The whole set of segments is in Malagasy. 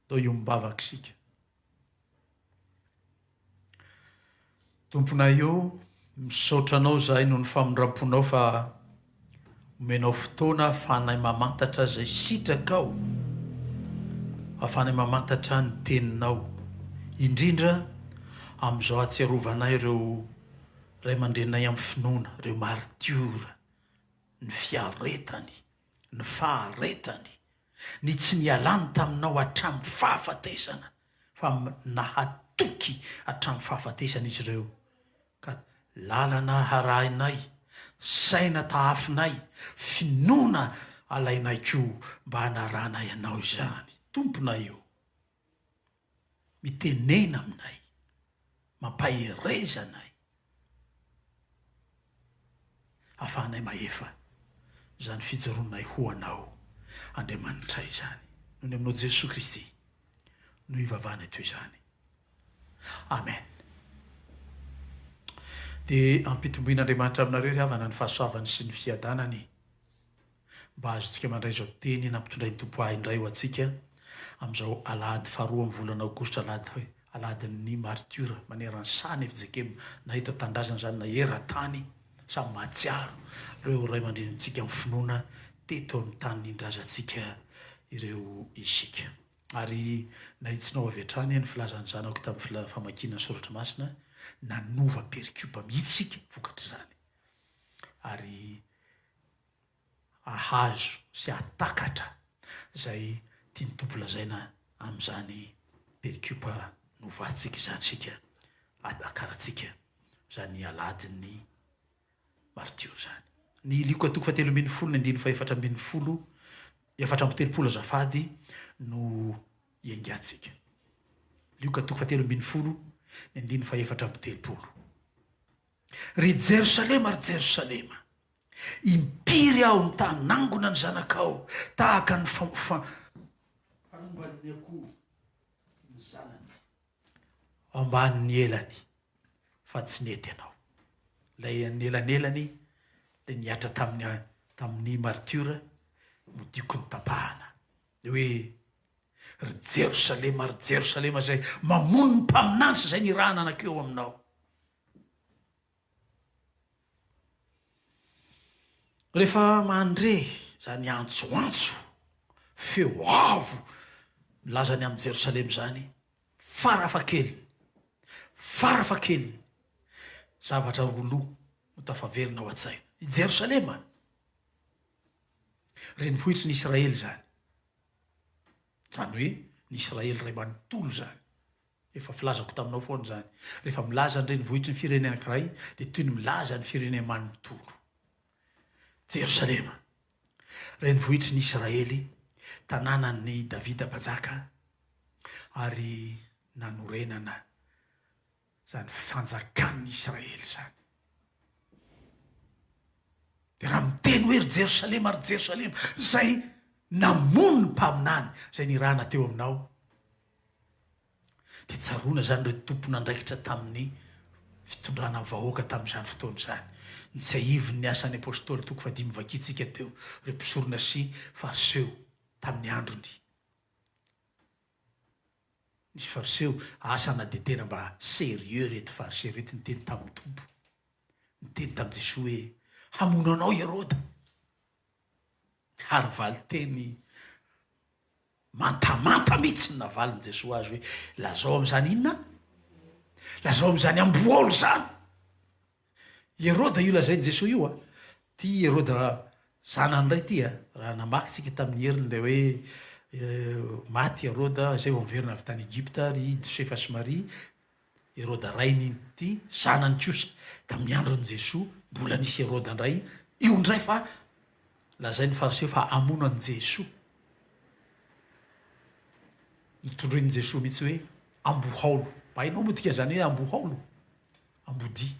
Ndao hiombavaka isika. Tomponay o, misaotra Anao izahay noho ny famindram-ponao fa omenao fotoana ahafahanay mamantatra izay sitrakao, ahafahanay mamantatra ny Teninao, indrindra amin'izao ahatsiarovanay ireo ray aman-dreninay amin'ny finoana, ireo maritiora, ny fiaretany, ny faharetany, ny tsy nialany taminao hatramin'ny fahafatesana, fa nahatoky hatramin'ny fahafatesana izy ireo, ka lalana harahinay, saina tahafinay, finoana alainay koa mba hanaranay Anao izany. Tomponay ô! Mitenena aminay, mampahereza anay, ahafahanay mahefa izany fijoroanay ho Anao, Andriamanitray izany. Noho ny aminao Jesoa Kristy no ivavahanay toy izany. Amen. Dia ampitomboin'Andriamanitra aminareo ry havana ny fahasoavany sy ny fiadanany. Mba azontsika mandray izao teny nampitondrain'ny Tompo ahy indray ho antsika amin'izao alahady faharoa amin'ny volana aogositra alahady alahadin'ny maritiora manerana ny saha ny fjkm na eto an-tanindrazana izany na eran-tany samy mahatsiaro ireo ray aman-drenintsika amin'ny finoana teto amin'ny tanindrazantsika ireo isika. Ary nahitsinao avy hatrany ny filazan'ny zanako tamin'ny famakiana ny soratra masina, nanova perikopa mihitsy isika vokatr'izany. Ary hahazo sy hahatakatra izay tian'ny Tompo lazaina amin'izany perikopa novantsika izany isika, hatakarantsika izany alahadin'ny maritiora izany. Ny Lioka toko fahatelo ambinifolo ny andininy fahefatra ambinifolo, 34 azafady, no iaingantsika. Lioka toko fahatelo ambinifolo ny andininy fahefatra amby telopolo. Ry Jerosalema, ry Jerosalema, impiry aho no ta hanangona ny zanakao tahaka ny fanomban'ny akoho ny zanany ao ambanin'ny elany, fa tsy nety ianao. Ilay anelanelany, ilay nihatra tamin'ny tamin'ny martiora, nodiako notapahana. Ilay hoe, Ry Jerosalema, ry Jerosalema izay mamono ny mpaminany sy izay nirahana nankeo aminao. Rehefa mandre izany antsoantso, feo avo milaza ny amin'i Jerosalema izany, farafahakeliny, farafahakeliny, zavatra roa loha no tafaverina ao an-tsaina. I Jerosalema, renivohitry ny Israely izany. Izany hoe ny Israely iray manontolo izany. Efa filazako taminao foana izany. Rehefa milaza ny renivohitry ny firenena anankiray dia toy ny milaza ny firenena manontolo. Jerosalema, renivohitry ny Israely, tanànan'i Davida mpanjaka, ary nanorenana izany fanjakan'ny Israely izany. Dia raha miteny hoe ry Jerosalema, ry Jerosalema, izay namono ny mpaminany izay nirahana teo aminao, dia tsaroana izany ireo tompon'andraikitra tamin'ny fitondrana ny vahoaka tamin'izany fotoana izany. Notsiahiviny ny asan'ny apostoly toko fahadimy vakintsika teo, ireo mpisorona sy fariseo tamin'ny androny. Nisy fariseo, asa na dia tena mba sérieux ireto fariseo ireto niteny tamin'ny Tompo, niteny tamin'i Jesoa hoe, hamono anao i Heroda. Ary valinteny mantamanta mihitsy ny navalin'i Jesoa azy hoe, lazao amin'izany inona? Lazao amin'izany amboaolo izany. I Heroda io lazain'i Jesoa io a! Ity Heroda zanany indray ity a! Raha namaky tsika tamin'ny heriny ilay hoe maty i Heroda izay vao niverina avy tany Egypta ry Josefa sy Maria, Heroda rainy iny. Ity zanany kosa tamin'ny andron'i Jesoa mbola nisy Heroda indray, io indray fa lazain'ny Fariseo fa hamono an'i Jesoa. Notondroin'i Jesoa mihitsy hoe ambohaolo. Mba hainao moa dikan'izany hoe ambohaolo? Ambodia.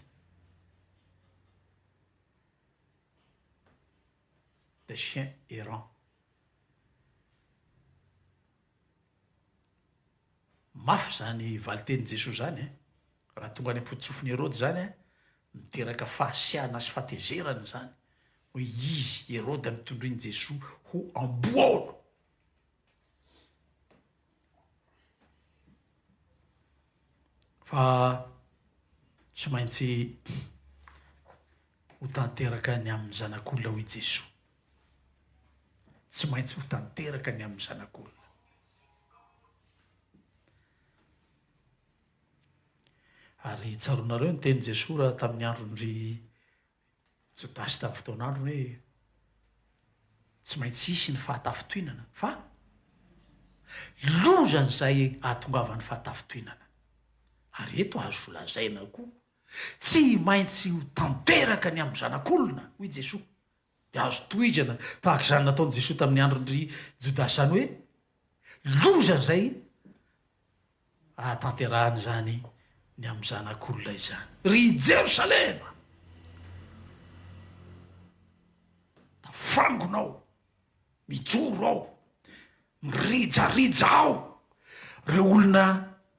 Des chiens errants. Mafy izany valin-tenin'i Jesoa izany eh. Raha tonga any am-pototsofin'i Heroda izany eh, miteraka fahasiahana sy fahatezerana izany. Hoe izy, Heroda, no tondroin'i Jesoa ho amboaolo. Fa tsy maintsy ho tanteraka ny amin'ny Zanak'olona hoy Jesoa. Tsy maintsy ho tanteraka ny amin'ny Zanak'olona. Ary tsaroanareo ny tenin'i Jesoa raha tamin'ny andron-dry Jodasy tamin'ny fotoan'androny hoe tsy maintsy hisy ny fahatafintohinana fa lozan'izay ahatongavan'ny fahatafintohinana. Ary eto azo lazaina koa tsy maintsy ho tanteraka ny amin'ny Zanak'olona, hoy Jesoa. Dia azo tohizana tahaka izany nataon'i Jesoa tamin'ny andron-dry Jodasy izany hoe lozan'izay ahatanterahana izany ny amin'ny Zanak'olona izany. Ry Jerosalema! Tafangona ao, mijoro ao, mirijarija ao ireo olona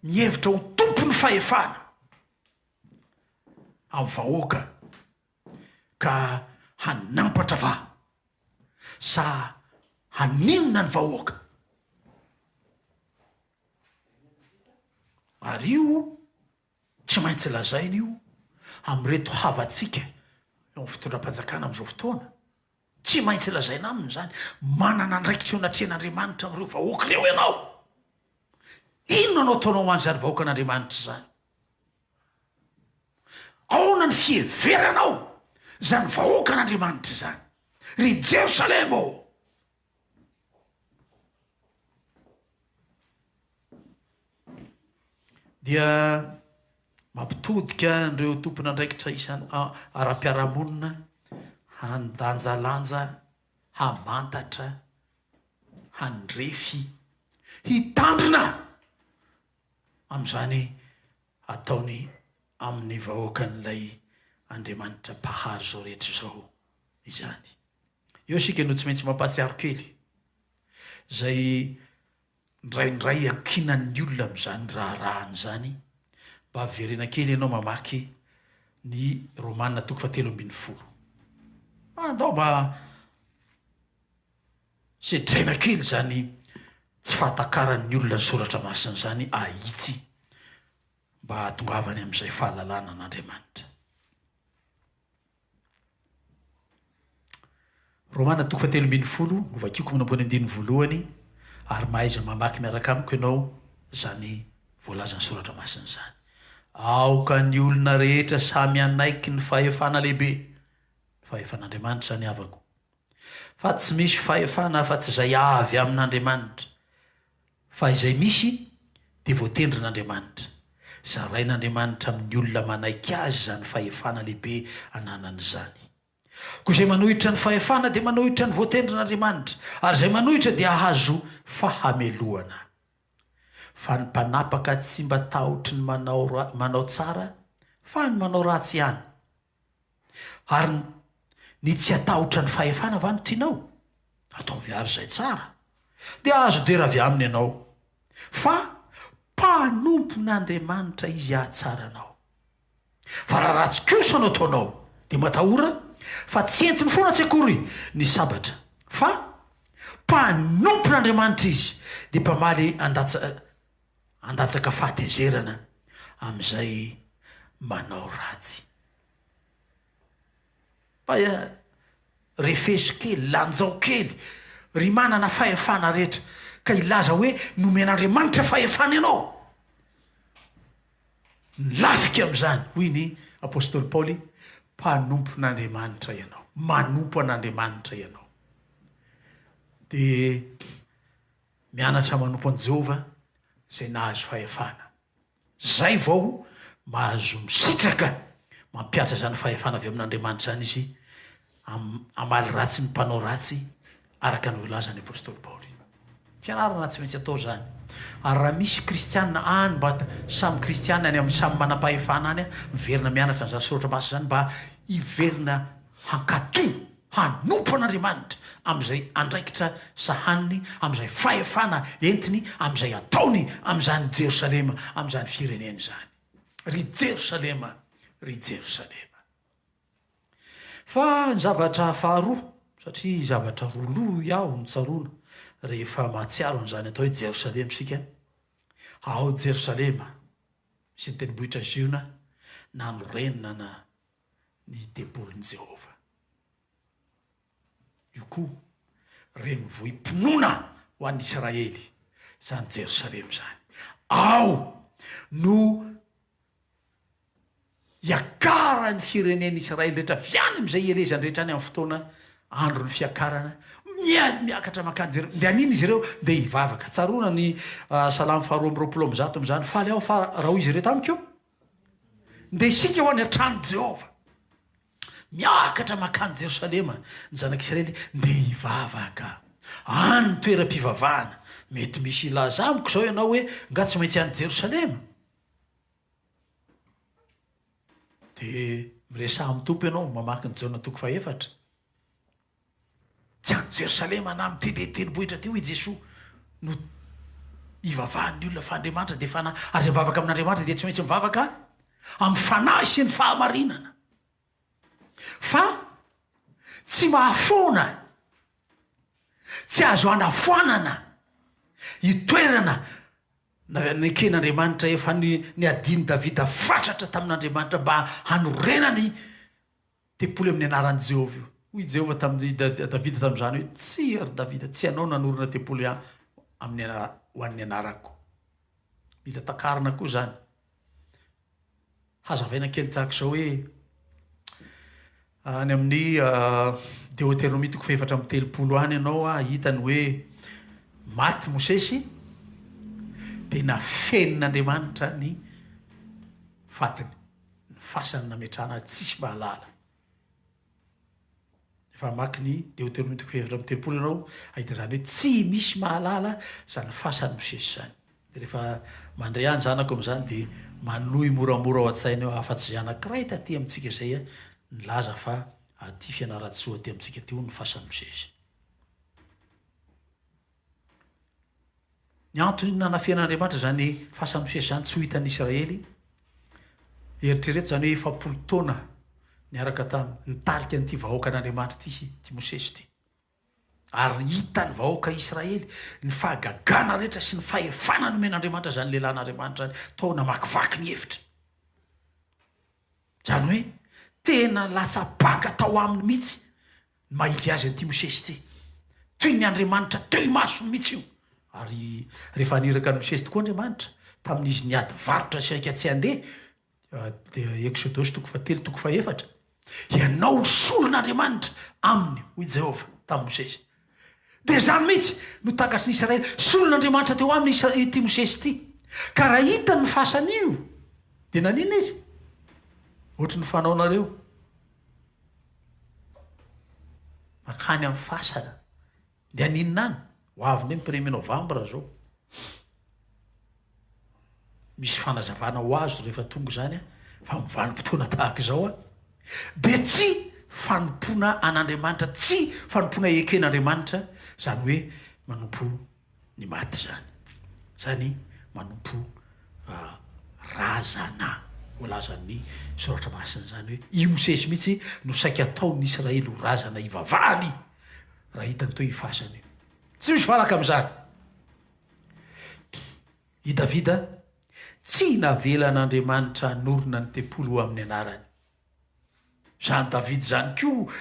mihevitra ho tompon'ny fahefana amin'ny vahoaka ka hanampatra va sa haninona ny vahoaka? Ary io tsy maintsy lazaina io amin'ireto havantsika eo amin'ny fitondram-panjakana amin'izao fotoana. Tsy maintsy lazaina aminy izany. Manana andraikitra eo anatrehan'Andriamanitra amin'ireo vahoaka ireo ianao. Inona no ataonao ho an'izany vahoakan'Andriamanitra izany? Ahoana ny fiheveranao izany vahoakan'Andriamanitra izany? Ry Jerosalema ô! Dia mampitodika an'ireo tompon'andraikitra isan ara-piarahamonina handanjalanja, hamantatra, handrefy, hitandrina amin'izany ataony amin'ny vahoakan'ilay Andriamanitra Mpahary izao rehetra izao izany. Eo isika no tsy maintsy mampahatsiaro kely izay indraindray ankinan'ny olona amin'izany raharahany izany, mba averena kely ianao mamaky ny Romana toko fahatelo ambinifolo. Andao mba sedraina kely izany tsy fahatakaran'ny olona ny soratra masina izany ahitsy mba hahatongavany amin'izay fahalalana an'Andriamanitra. Romana toko fahatelo ambinifolo, Hovakiko manomboka ny andininy voalohany, ary mahaiza mamaky miaraka amiko ianao izany voalazan'ny Soratra Masina izany. Aoka ny olona rehetra samy hanaiky ny fahefana lehibe, ny fahefan'Andriamanitra izany havako, fa tsy misy fahefana afa-tsy izay avy amin'Andriamanitra, Fa izay misy dia voatendrin'Andriamanitra. Zarain'Andriamanitra amin'ny olona manaiky azy izany fahefana lehibe ananany izany. Koa izay manohitra ny fahefana dia manohitra ny voatendrin'Andriamanitra, ary izay manohitra dia hahazo fahamelohana. Fa ny mpanapaka tsy mba tahotry ny manao manao tsara fa ny manao ratsy ihany. Ary ny tsy hatahotra ny fahefana va no tianao? Ataovy àry izay tsara, dia hahazo dera avy aminy ianao. Fa mpanompon'Andriamanitra izy hahatsara anao. Fa raha ratsy kosa no ataonao, dia matahora, fa tsy entiny foana tsy akory ny sabatra. Fa mpanompon'Andriamanitra izy, dia mpamaly andatsa handatsaka fahatezerana amin'izay manao ratsy. Mba refeso kely, lanjao kely, ry manana fahefana rehetra, ka hilaza hoe nomen'Andriamanitra fahefana ianao. Ny lafika amin'izany, hoy ny apostoly Paoly, mpanompon'Andriamanitra ianao, manompo an'Andriamanitra ianao. Dia Mianatra manompo an'i Jehovah izay nahazo fahefana. Izay vao mahazo misitraka mampihatra izany fahefana avy amin'Andriamanitra izany izy, hamaly ratsy ny mpanao ratsy, araka ny voalazan'ny apostoly Paoly. Fianarana tsy maintsy atao izany. Ary raha misy kristiana any mba samy kristiana any amin'ny samy manam-pahefana any, miverina mianatra an'izany soratra masina izany mba hiverina hankatò Hanompo an'Andriamanitra amin'izay andraikitra sahaniny, amin'izay fahefana entiny, amin'izay ataony amin'izany Jerosalema, amin'izany firenena izany. Ry Jerosalema, ry Jerosalema. Fa ny zavatra faharoa, satria zavatra roa loha hoy aho no tsaroana rehefa mahatsiaro an'izany atao hoe Jerosalema isika, ao Jerosalema. Misy ny tendrombohitra Ziona nanorenana ny tempolin'i Jehovah. Io koa renivohi-pinoana ho an'ny Israely izany Jerosalema izany. Ao no hiakaran'ny firenen'i Israely rehetra avy any amin'izay ielezany rehetra any amin'ny fotoana andron'ny fiakarana, miady miakatra mankany Jerosalema. Dia haninona izy ireo? Dia hivavaka. Tsaroana ny Salamo faharoa 122 amin'izany, Faly aho fa raha hoy izy ireo tamiko, Ndeha isika ho any an-tranon'i Jehovah. Miakatra mankany Jerosalema ny zanak'Israely ndeha hivavaka. Any ny toeram-pivavahana. Mety misy hilaza amiko izao ianao hoe, Nga tsy maintsy any Jerosalema? Dia miresaha amin'ny Tompo ianao, mamaky ny Jaona toko fahefatra. Tsy any Jerosalema na amin'ny tendrombohitra aty, hoy i Jesoa, no ivavahan'ny olona, fa Andriamanitra dia Fanahy, ary izay mivavaka amin'Andriamanitra dia tsy maintsy mivavaka amin'ny Fanahy sy ny fahamarinana. Fa tsy mahafoana, tsy azo anafoanana io toerana neken'Andriamanitra efa niadian'i Davida fatratra tamin'Andriamanitra mba hanorenany Tempoly amin'ny anaran'i Jehovah io. Hoy i Jehovah tamin'i Davida tamin'izany hoe, Tsia, ry Davida, tsy ianao no nanorina tempoly amin'ny ho an'ny anarako. Mila takarina koa izany. Hazavaina kely tahaka izao hoe, any amin'ny Deoteronomia toko fahefatra amby 30 any ianao hahita ny hoe maty Mosesy dia nafenin'Andriamanitra ny fatiny. Ny fasana nametrahana azy tsisy mahalala. Rehefa hamaky ny Deoteronomia toko faha-34 ianao, hahita izany hoe tsy misy mahalala izany fasan'i Mosesy izany. Dia rehefa mandre ahy ny zanako amin'izany dia manohy moramora ao an-tsainy ao, afa-tsy izay anankiray taty amintsika izay nilaza fa aty Fianarantsoa aty amintsika aty hono ny fasan'i Mosesy. Ny antony nanafenan'Andriamanitra izany fasan'i Mosesy izany tsy ho hitan'ny Israely, eritrereto izany hoe 40 taona niaraka tamin'ny, nitarika an'ity vahoakan'Andriamanitra ity izy, ity Mosesy ity. Ary hitan'ny vahoaka Israely ny fahagagana rehetra sy ny fahefana nomen'Andriamanitra izany lehilahin'Andriamanitra izany tao namakivaky ny efitra. Izany hoe tena latsa-paka tao aminy mihitsy Ny maha izy azy an'ity Mosesy ity. Toy ny Andriamanitra teo imasony mihitsy io. Ary rehefa haniraka an'i Mosesy tokoa Andriamanitra, tamin'izy niady varotra saika tsy handeha, dia Eksodosy toko fahatelo toko fahefatra, Ianao ho solon'Andriamanitra aminy, hoy Jehovah tamin'i Mosesy. Dia izany mihitsy no takatry ny Israely, solon'Andriamanitra teo aminy ity Mosesy ity. Ka raha hitany ny fasany io, dia naninona izy? Ohatry ny fanaonareo. Mankany amin'ny fasana. Dia haninona any? Ho avy indray ny premier novembre zao. Misy fanazavana ho azo rehefa tonga izany fa amin'ny vanim-potoana tahaka izao dia tsy fanompoana an'Andriamanitra, tsy fanompoana eken'Andriamanitra izany hoe manompo ny maty izany. Izany manompo razana. Voalazan'ny Soratra Masina izany hoe i Mosesy mihitsy no saika ataon'ny Israely ho razana hivavahany raha hitany teo io fasana io. Tsy misy valaka amin'izany. I Davida tsy navelan'Andriamanitra hanorina ny tempoly ho amin'ny anarany. Izany Davida izany koa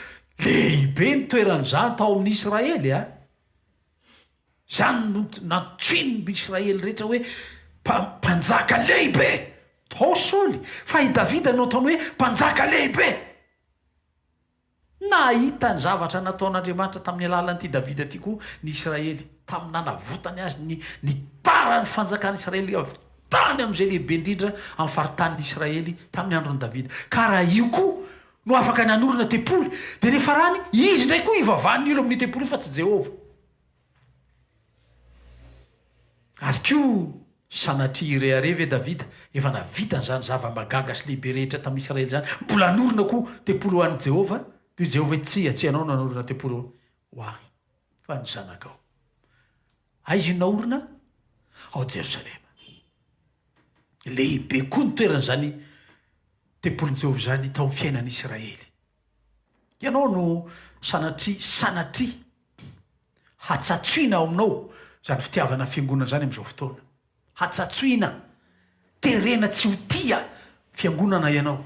lehibe ny toeran'izany tao amin'ny Israely a. Izany no nantsoin'ny Israely rehetra hoe mpanjaka lehibe. Tao Saoly, fa i Davida no ataony hoe mpanjaka lehibe. Nahita ny zavatra nataon'Andriamanitra tamin'ny alalan'ity Davida ity koa ny Israely, tamin'ny nanavotany azy ny nitaran'ny fanjakan'ny Israely avy tany amin'izay lehibe indrindra amin'ny faritanin'ny Israely tamin'ny andron'i Davida. Ka raha io koa no afaka nanorina tempoly, dia niafarany izy indray koa hivavahan'ny olona amin'io tempoly io fa tsy Jehovah. Ary koa, sanatria hirehareha ve Davida, efa nahavita an'izany zava-mahagaga sy lehibe rehetra tamin'ny Israely izany, mbola hanorina koa tempoly ho an'i Jehovah? Dia hoy Jehovah hoe, Tsia, tsy ianao no hanorina tempoly ho ahy, fa ny zanakao. Aiza io naorina? Ao Jerosalema. Lehibe koa ny toeran'izany tempolin'i Jehovah izany tao amin'ny fiainan'ny Israely. Ianao no sanatria, sanatria hatsatsoina ao aminao izany fitiavana fiangonana izany amin'izao fotoana. Hatsatsoina. Terena tsy ho tia fiangonana ianao.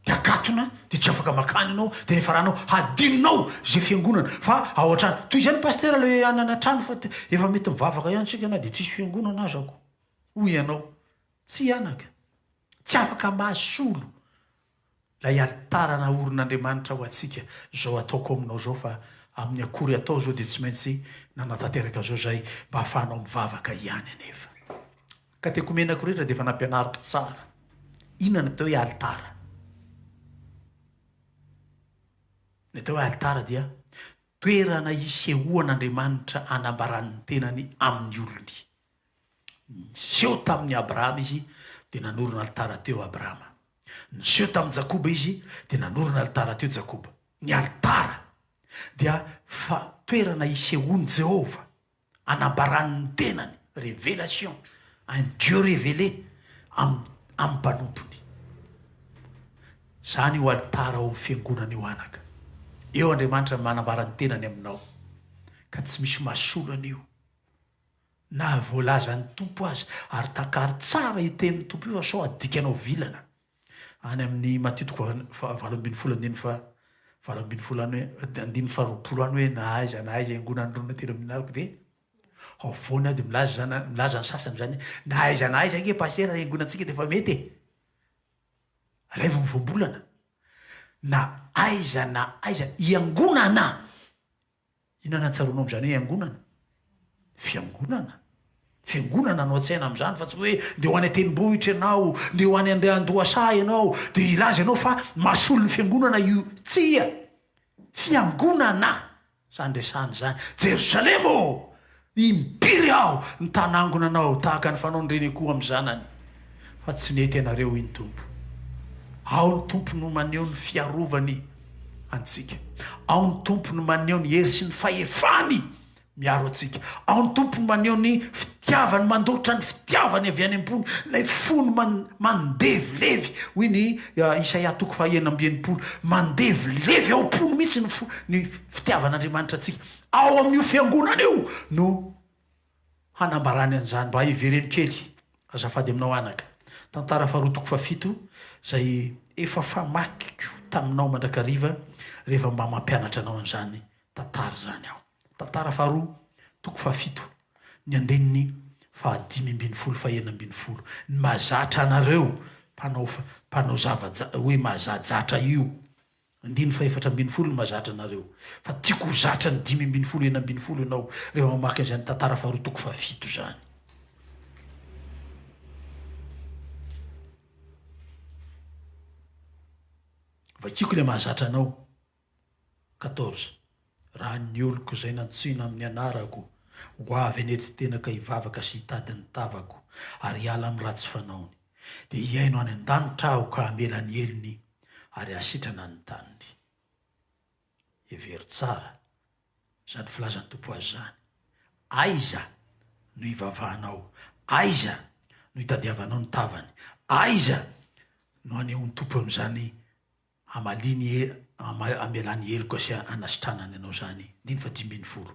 Dia akatona, dia tsy afaka makany ianao, dia niafaranao hadinonao izay fiangonana fa ao an-trano. Toy izany Pasitera ilay hanana trano fa efa mety mivavaka ihany isika na dia tsisy fiangonana aza ko. Hoy ianao. Tsia anaka. Tsy afaka mahasolo ilay alitara naorin'Andriamanitra ho antsika izao ataoko aminao izao fa amin'ny akory atao izao dia tsy maintsy nanatanteraka izao izahay mba hahafahanao mivavaka ihany anefa. Katekomenako rehetra dia efa nampianariko tsara. Inona ny atao hoe alitara? Ny atao hoe alitara dia toerana isehoan'Andriamanitra anambarany ny tenany amin'ny olony. Niseho tamin'i Abrahama izy dia nanorina alitara teo Abrahama. Niseho tamin'i Jakoba izy dia nanorina alitara teo Jakoba. Ny alitara dia fa toerana isehoan'i Jehovah, anambarany ny tenany, révélation, un Dieu révélé amin'ny amin'ny mpanompony. Izany io alitara ao amin'ny fiangonana io anaka. Eo Andriamanitra manambara ny tenany aminao. Ka tsy misy mahasolo an'io. Na voalazan'ny Tompo aza, ary takaro tsara io tenin'ny Tompo io fa sao adikanao vilana. Any amin'ny Matio toko faha 18 andininy faha 18 any hoe, andininy faha 20 any hoe na aiza na aiza iangonan'ny roa na telo amin'ny anarako dia ao afovoany ao dia milaza izany, milaza ny sasany izany hoe na aiza na aiza ange pasitera iangonantsika dia efa mety e. Alaivo ny voambolana. Na aiza na aiza iangonana. Inona no tsaroanao amin'izany hoe iangonana? Fiangonana. Fiangonana no an-tsaina amin'izany fa tsy hoe ndeha ho any an-tendrombohitra ianao, ndeha ho any andeha an-dohasaha ianao, dia hilaza ianao fa mahasolo ny fiangonana io. Tsia! Fiangonana izany resahana izany. Jerosalema ô! Impiry aho nitanangona anao tahaka ny fanaon'ny reny akoho amin'ny zanany, fa tsy nety ianareo, hoy ny Tompo. Ao ny Tompo no maneho ny fiarovany antsika. Ao ny Tompo no maneho ny hery sy ny fahefany miaro antsika. Ao ny Tompo no maneho ny fitiavany mandoritra ny fitiavany avy any ambony, ilay fony mandevilevy, hoy ny Isaia toko faha 66, mandevilevy ao am-pony mihitsy ny fo, ny fitiavan'Andriamanitra antsika. Ao amin'io fiangonana io no hanambarany an'izany. Mba hivereno kely, azafady aminao anaka. Tantara faharoa toko fahafito, izay efa famakiko taminao mandrakariva rehefa mba mampianatra anao an'izany tantara izany aho. Tantara faharoa toko fahafito, ny andininy fahadimy ambin'ny folo fahenina ambin'ny folo. Ny mahazatra anareo mpanao mpanao zava-ja hoe mahazajatra io. Andininy faha-14 no mahazatra anareo, fa tiako ho zatra ny 15 16 ianao rehefa mamaky an'izany tantara faharoa toko fahafito izany. Vakiko ilay mahazatra anao. 14. Raha ny oloko izay nantsoina amin'ny anarako ho avy hanetry tena ka hivavaka sy hitady ny tavako ary hiala amin'ny ratsy fanaony, dia hihaino any an-danitra aho ka hamela ny helony ary hahasitrana ny taniny. Hevero tsara izany filazan'ny Tompo azy izany. Aiza no hivavahanao? Aiza no hitadiavanao ny tavany? Aiza no hanehoan'ny Tompo amin'izany hamaliany hamelany heloka sy hanasitranany anao izany? Andininy faha-15.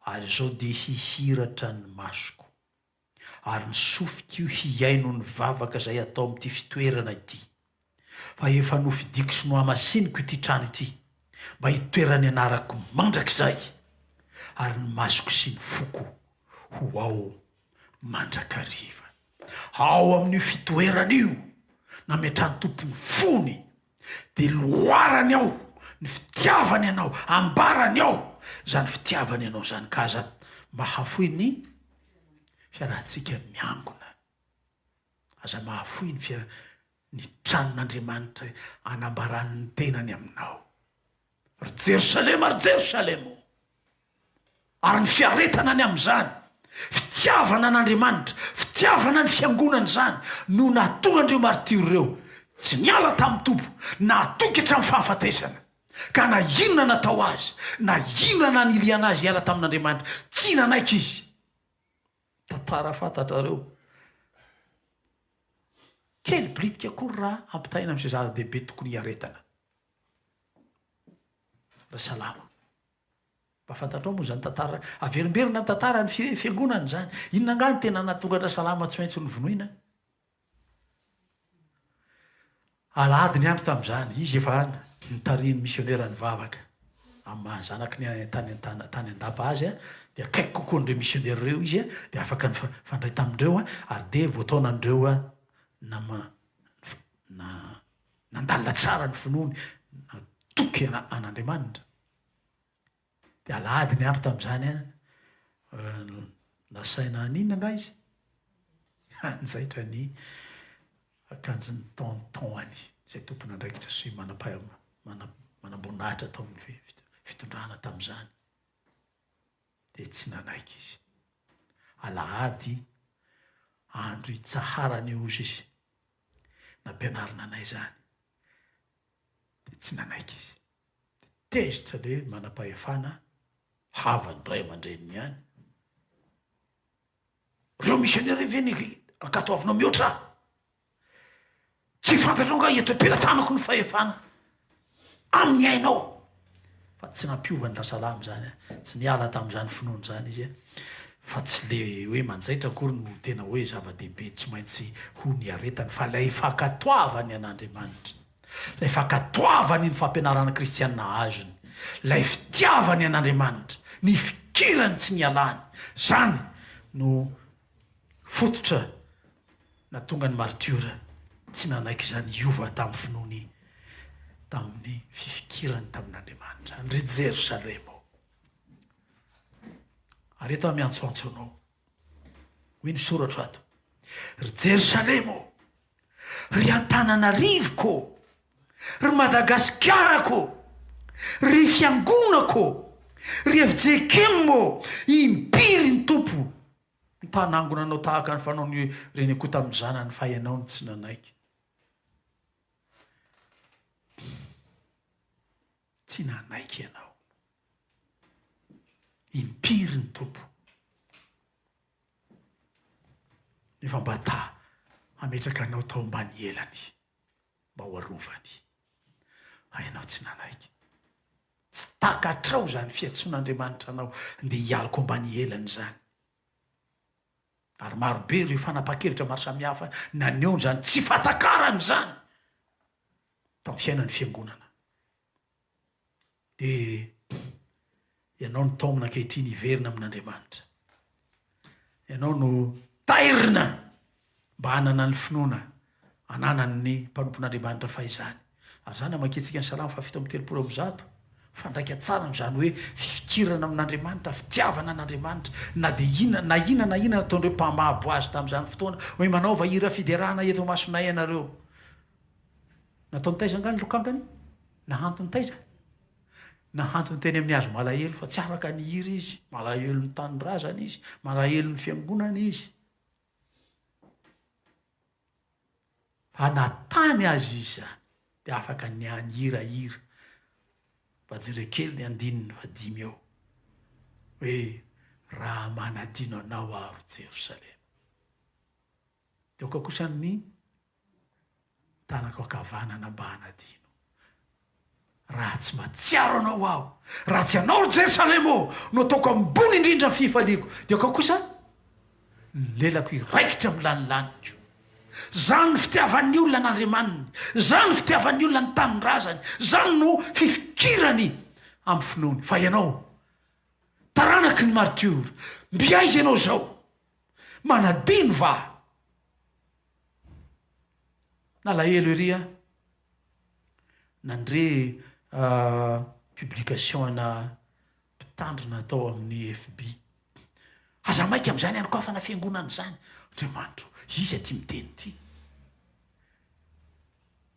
Ary izao dia hihiratra ny masoko. ary ny sofiko hihaino ny vavaka izay atao amin'ity fitoerana ity, fa efa nofidiko sy nohamasiniko ity trano ity mba hitoeran'ny anarako mandrakizay, ary ny masoko sy ny foko ho ao mandrakariva. Ao amin'io fitoerana io, nametrahan'ny Tompo ny fony, dia loharany ao ny fitiavany anao, ambarany ao izany fitiavany anao izany, ka aza mahafoy ny fiarahantsika miangona. Aza mahafoy ny fia ny tranon'Andriamanitra anambarany ny tenany aminao. Ry Jerosalema, ry Jerosalema ô! Ary ny fiaretana ny amin'izany, fitiavana an'Andriamanitra, fitiavana ny fiangonana izany no nahatonga an'ireo martiora ireo tsy niala tamin'ny Tompo, nahatoky hatramin'ny fahafatesana. Ka na inona natao azy, na inona nanilihana azy hiala tamin'Andriamanitra, tsy nanaiky izy. Tantara fantatrareo. Kely bilitika akory raha ampitahaina amin'izay zava-dehibe tokony hiaretana. Rasalama. Mba fantatrao moa izany tantara, averimberina ny tantara ny fiangonana izany. Inona angaha no tena nahatonga an-dRasalama tsy maintsy novonoina? Alahady ny andro tamin'izany, izy efa notarihin'ny misionera nivavaka. Amin'ny maha zanaky ny tany tany an-dapa azy dia akaiky kokoa an'ireo misionera ireo izy dia afaka nifandray tamin'ireo ary dia voataonan'ireo nama na nandalina tsara ny finoany, natoky an'Andriamanitra. Dia alahady ny andro tamin'izany an, nasaina haninona angaha izy? Hanjaitra ny akanjon'ny tonton-any, izay tompon'andraikitra sy manamboninahitra tao amin'ny fitondrana tamin'izany. Dia tsy nanaiky izy. Alahady, andro itsaharana io hozy izy. Nampianarina anay izany. Dia tsy nanaiky izy. Dia tezitra le manam-pahefana havan'ny ray aman-dreniny ihany. Reo missionnaire ve ny ankatoavinao mihoatra ahy? Tsy fantatrao nga eto am-pelatanako ny fahefana amin'ny ainao? Fa tsy nampiova ny Rasalama izany, tsy niala tamin'izany finoany izany izy, fa tsy le hoe manjaitra akory no tena hoe zava-dehibe tsy maintsy ho niaretany fa ilay fankatoavany an'Andriamanitra. Ilay fankatoavany ny fampianarana kristiana azony, ilay fitiavany an'Andriamanitra, ny fikirany tsy nialany, izany no fototra nahatonga ny martiora tsy nanaiky izany hiova tamin'ny finoany tamin'ny fifikirany tamin'Andriamanitra. Ry Jerosalema ô! Ary eto aho miantsoantso anao. Hoy ny soratro ato, Ry Jerosalema ô! Ry Antananarivoko ô! Ry Madagasikarako ô! Ry Fiangonako ô! Ry fjkm ô! Impiry ny Tompo no ta hanangona anao tahaka ny fanaon'ny reniakoho tamin'ny zanany fa ianao no tsy nanaiky. Tsy nanaiky ianao. Impiry ny Tompo. Nefa mba ta hametraka anao tao ambany elany mba ho arovany. Fa ianao tsy nanaiky. Tsy takatrao izany fiantsoan'Andriamanitra anao ndeha hialoko ambany elany izany. Ary marobe ireo fanapahan-kevitra maro samihafa naneho izany tsy fahatakarana izany tamin'ny fiainan'ny Fiangonana. Dia ianao no taomina ankehitriny hiverina amin'Andriamanitra. Ianao no tairina mba hanana ny finoana ananan'ny mpanompon'Andriamanitra fahizany. Ary izany amakiantsika ny Salamo faha 137, mifandraika tsara amin'izany hoe fifikirana amin'Andriamanitra, fitiavana an'Andriamanitra, na dia inona na inona na inona nataon'ireo mpamabo azy tamin'izany fotoana, hoe manaova hira fiderana eto imasonay ianareo. Nataony taiza angaha ny lokangany? Nahantony taiza? Nahantony teny amin'ny hazo malahelo fa tsy afaka nihira izy, malahelo ny tanindrazana izy, malahelo ny fiangonana izy. Fa na tany aza izy izany dia afaka nihirahira. Mba jereo kely ny andininy fahadimy eo hoe raha manadino anao aho ry Jerosalema. Dia aoka kosa ny tanako ankavanana mba hanadino. Raha tsy mahatsiaro anao aho, raha tsy anao ry Jerosalema ô, no ataoko ambony indrindra ny fifaliako, dia aoka kosa ny lelako hiraikitra amin'ny lanilaniko. Izany no fitiavan'ny olona an'Andriamaniny, izany no fitiavan'ny olona ny tanindrazany, izany no fifikirany amin'ny finoany. Fa ianao, taranaky ny martiora, mby aiza ianao izao? Manadino va? Nalahelo ery aho nandre publication ana mpitandrina tao amin'ny FB. Aza maika amin'izany hanokafana fiangonana izany. Andriamanitro, iza ity miteny ity?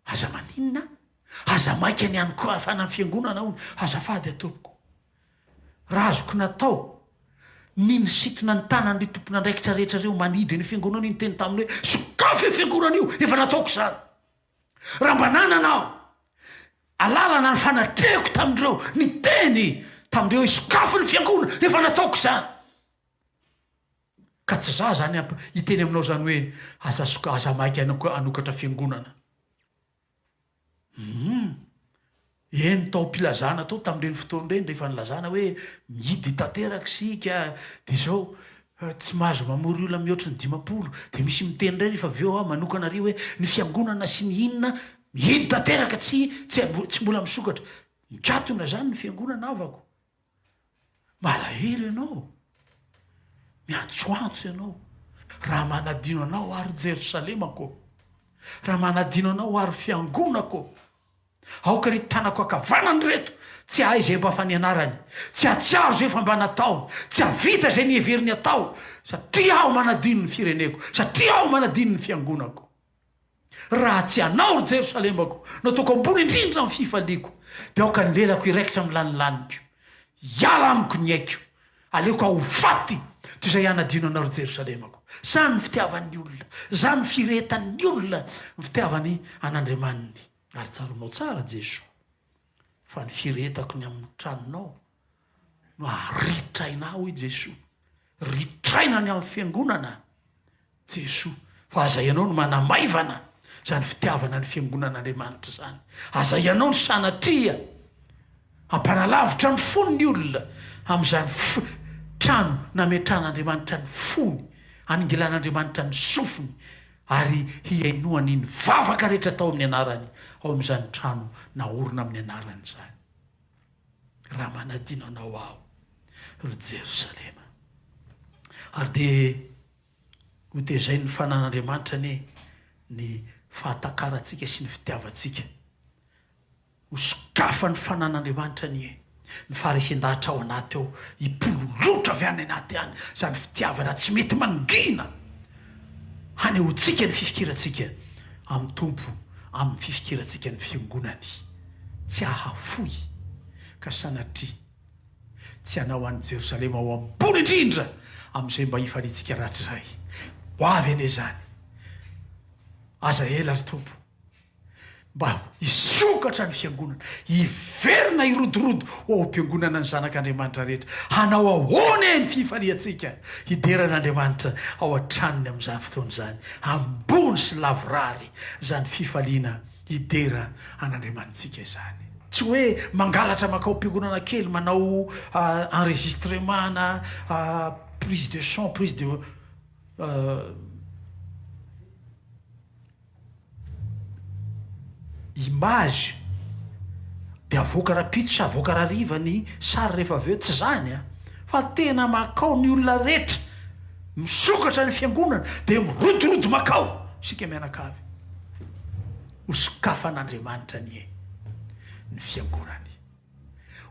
Aza maninona, aza maika ny hanokafana ny fiangonana hono, azafady tompoko. Raha azoko natao ny nisintona ny tanan'ireo tompon'andraikitra rehetra ireo manidy an'io fiangonana io niteny taminy hoe sokafy io fiangonana io, efa nataoko izany. Raha mba nanana aho alalana ny fanatrehako tamin'ireo niteny tamin'ireo hoe sokafy ny fiangonana, efa nataoko izany. Ka tsy za zany hiteny aminao zany hoe aza soka aza maika hanokatra fiangonana. Humm. Eny tao am-pilazana tao tamin'ireny fotoana ireny rehefa nilazana hoe mihidy tanteraka isika dia izao tsy mahazo mamory olona mihoatry ny 50 dia misy miteny indray rehefa avy eo aho manokana ary hoe ny fiangonana sy ny inona. Mihidy tanteraka tsy tsy tsy mbola misokatra. Mikatona izany ny fiangonana havako. Malahelo ianao. Miantsoantso ianao. Raha manadino anao aho ry Jerosalemako ô. Raha manadino anao aho ry fiangonako ô. Aoka ry tanako ankavanana ireto tsy hahay izay mba fa nianarany, tsy hahatsiaro izay efa mba nataony, tsy hahavita izay niheveriny hatao, satria aho manadino ny fireneko, satria aho manadino ny fiangonako. Raha tsy anao, ry Jerosalemako, no ataoko ambony indrindra amin'ny fifaliako, dia aoka ny lelako hiraikitra amin'ny lanilaniko. Hiala amiko ny aiko. Aleoko aho ho faty toy izay hanadino anao, ry Jerosalemako. Izany ny fitiavan'ny olona, izany ny firehetan'ny olona ny fitiavany an'Andriamaniny. Ary tsaroanao tsara, Jesoa, fa ny firehetako ny amin'ny tranonao no haritraina ahy, hoy Jesoa. Ritraina ny amin'ny fiangonana Jesoa, fa aza ianao no manamaivana izany fitiavana ny fiangonan'Andriamanitra izany. Aza ianao no sanatria hampanalavitra ny fony ny olona amin'izany trano nametrahan'Andriamanitra ny fony, haningilan'Andriamanitra ny sofiny ary hihainoany ny vavaka rehetra atao amin'ny anarany ao amin'izany trano naorina amin'ny anarany izany. Raha manadino anao aho, ry Jerosalema. Ary dia hotezain'ny fanan'Andriamanitra anie ny fahatakarantsika sy ny fitiavantsika. Hosokafan'ny fanan'Andriamanitra anie ny faharesen-dahatra ao anaty ao, hipololotra avy any anaty any izany fitiavana tsy mety mangina hanehoantsika ny fifikirantsika amin'ny Tompo, amin'ny fifikirantsika ny Fiangonany. Tsy hahafoy ka sanatria tsy hanao an'i Jerosalema ho ambony indrindra amin'izay mba hifaliantsika rahatrizay. Ho avy anie izany. Aza ela, ry Tompo, mba hisokatra ny fiangonana, hiverina hirodorodo ho ao am-piangonana ny zanak'Andriamanitra rehetra. Hanao ahoana e ny fifaliantsika hidera an'Andriamanitra ao an-tranony amin'izany fotoana izany. Ambony sy lavorary izany fifaliana hidera an'Andriamanitsika izany. Tsy hoe mangalatra mankao am-piangonana kely manao enregistrement na prise de son, prise de image dia avoaka rahampitso sy avoaka rahariva ny sary rehefa avy eo, tsy izany an! Fa tena makao ny olona rehetra, misokatra ny fiangonana dia mirodorodo makao isika mianakavy. Ho sokafan'Andriamanitra anie ny fiangonany.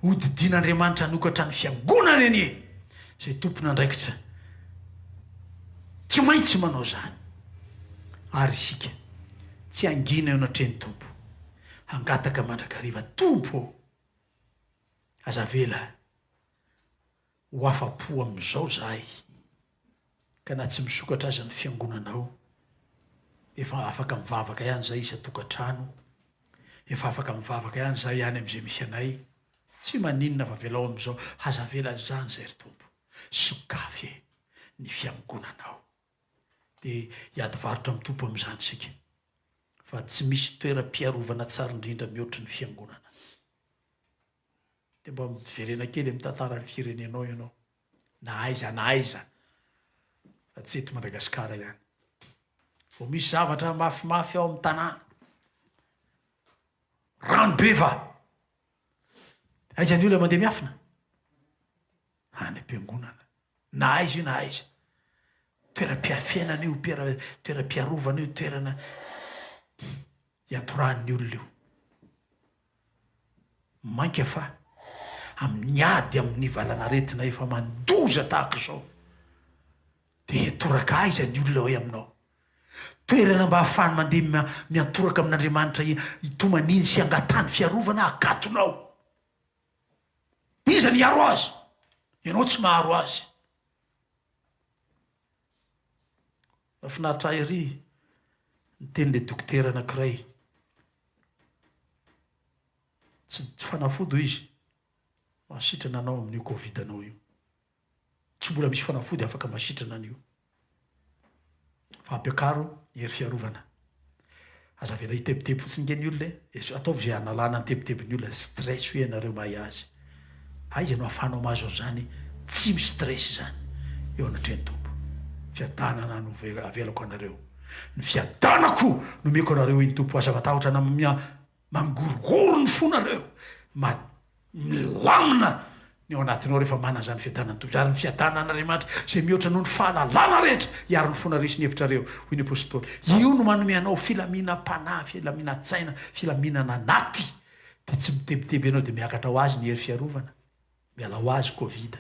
Hodidian'Andriamanitra hanokatra ny fiangonany anie izay tompon'andraikitra tsy maintsy manao izany. Ary isika tsy hangina eo anatrehan'ny Tompo, hangataka mandrakariva, Tompo ô, aza avela Ho afa-po amin'izao izahay, ka na tsy misokatra aza ny fiangonanao, efa afaka mivavaka ihany izahay isan-tokantrano, efa afaka mivavaka ihany izahay any amin'izay misy anay, tsy maninona fa avelao amin'izao, aza avela izany izay ry Tompo, sokafy e ny fiangonanao. Dia hiady varotra amin'ny Tompo amin'izany isika, fa tsy misy toeram-piarovana tsara indrindra mihoatry ny fiangonana. Dia mba miverena kely amin'ny tantaran'ny firenenao ianao, na aiza na aiza, fa tsy eto Madagasikara ihany. Vao misy zavatra mafimafy ao amin'ny tanàna, rano be va? Aiza ny olona mandeha miafina? Any am-piangonana. Na aiza io na aiza. Toeram-piafenana io, toeram-piarovana io, toerana iantorahan'ny olona io. Mainka fa amin'ny ady amin'ny valanaretina efa mandoza tahaka izao dia hiantoraka aiza ny olona hoe aminao? Toerana mba ahafahany mandeha miantoraka amin'Andriamanitra hitomaniany sy hangatahany fiarovana akatonao. Iza ny hiaro azy? Ianao tsy maharo azy. Mahafinaritra ahy ery ny tenin'ilay dokotera anankiray. Tsy fanafody hoy izy mahasitrana anao amin'io covid anao io. Tsy mbola misy fanafody afaka mahasitrana an'io. Fa ampiakaro ny hery fiarovana. Aza avela hitebiteby fotsiny nge ny olona e. Eso, ataovy izay hanalana ny tebitebin'ny olona. Stress hoy ianareo mahay azy. Aiza no ahafahanao mahazo an'izany tsy mi-stress izany eo anatrehan'ny Tompo. Fiadanana no avelako anareo. Ny fiadanako nomeko anareo hoy ny Tompo, aza matahotra na mangorohoro ny fonareo, milamina ny ao anatinao rehefa manana izany fiadanan'ny Tompo izany, ary ny fiadanan'Andriamanitra izay mihoatra noho ny fahalalana rehetra hiaro ny fonareo sy ny hevitrareo, hoy ny Apostoly. Io no manome anao filaminam-panahy, filaminan-tsaina, filaminana anaty. Dia tsy mitebiteby ianao dia miakatra ho azy ny hery fiarovana, miala ho azy covid.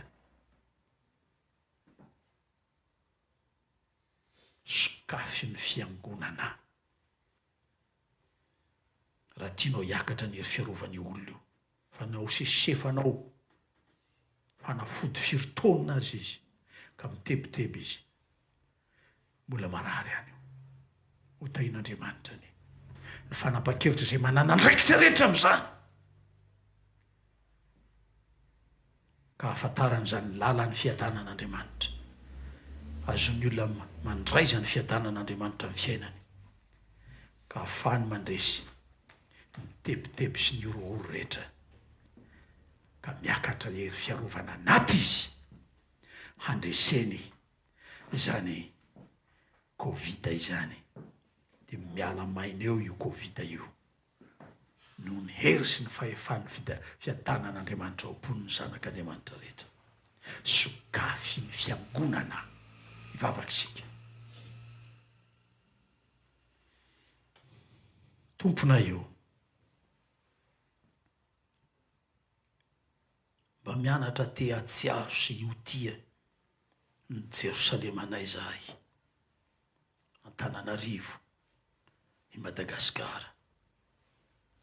Sokafy ny fiangonana raha tianao hiakatra ny hery fiarovan'io olona io fa na ho sesefanao fanafody firy taonina aza izy ka mitebiteby izy mbola marary ihany io. Ho tahian'Andriamanitra anie ny fanapahan-kevitra izay manana andraikitra rehetra amin'izany. Ka ahafantarany izany lalan'ny fiadanan'Andriamanitra. Azon'ny olona mandray izany fiadanan'Andriamanitra amin'ny fiainany, ka ahafahany mandresy ny tebiteby sy ny horohoro rehetra, ka miakatra hery fiarovana anaty izy handreseny izany Covid izany. Dia miala maina eo io Covid io. Noho ny hery sy ny fahefan'ny fiadanan'Andriamanitra ao am-pon'ny zanak'Andriamanitra rehetra. Sokafy ny fiangonana hivavaka isika. Tomponay ô, mba mianatra te hahatsiaro sy ho tia ny Jerosalemanay izahay. Antananarivo, i Madagasikara,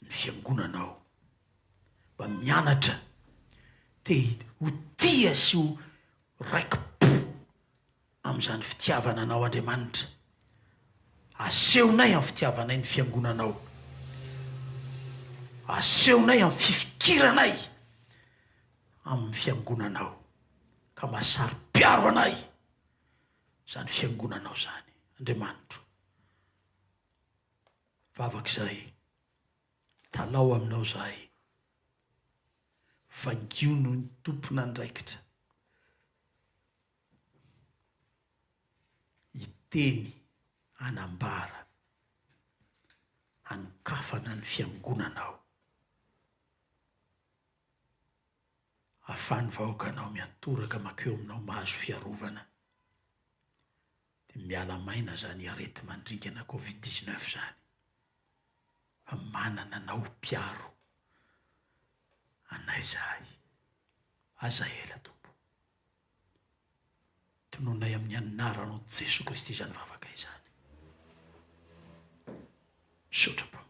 ny fiangonanao mba mianatra te ho tia sy ho raiki-po amin'izany fitiavana anao Andriamanitra. Asehonay amin'ny fitiavanay ny fiangonanao. Asehonay amin'ny fifikiranay amin'ny fiangonanao ka mahasaro-piaro anay. Izany fiangonanao izany, Andriamanitro. Vavaka izahay, mitalaho aminao izahay. Vangio no ny tompon'andraikitra hiteny, hanambara, hanokafana ny fiangonanao. Afahan'ny vahoakanao miantoraka makeo aminao mahazo fiarovana dia miala maina zany areti-mandringana covid 19 zany fa manana anao ho mpiaro anay zahay. Aza ela Tompo. Tononay amin'ny anaranao Jesoa Kristy izany vavaka izany. Misaotra Mpamonjy.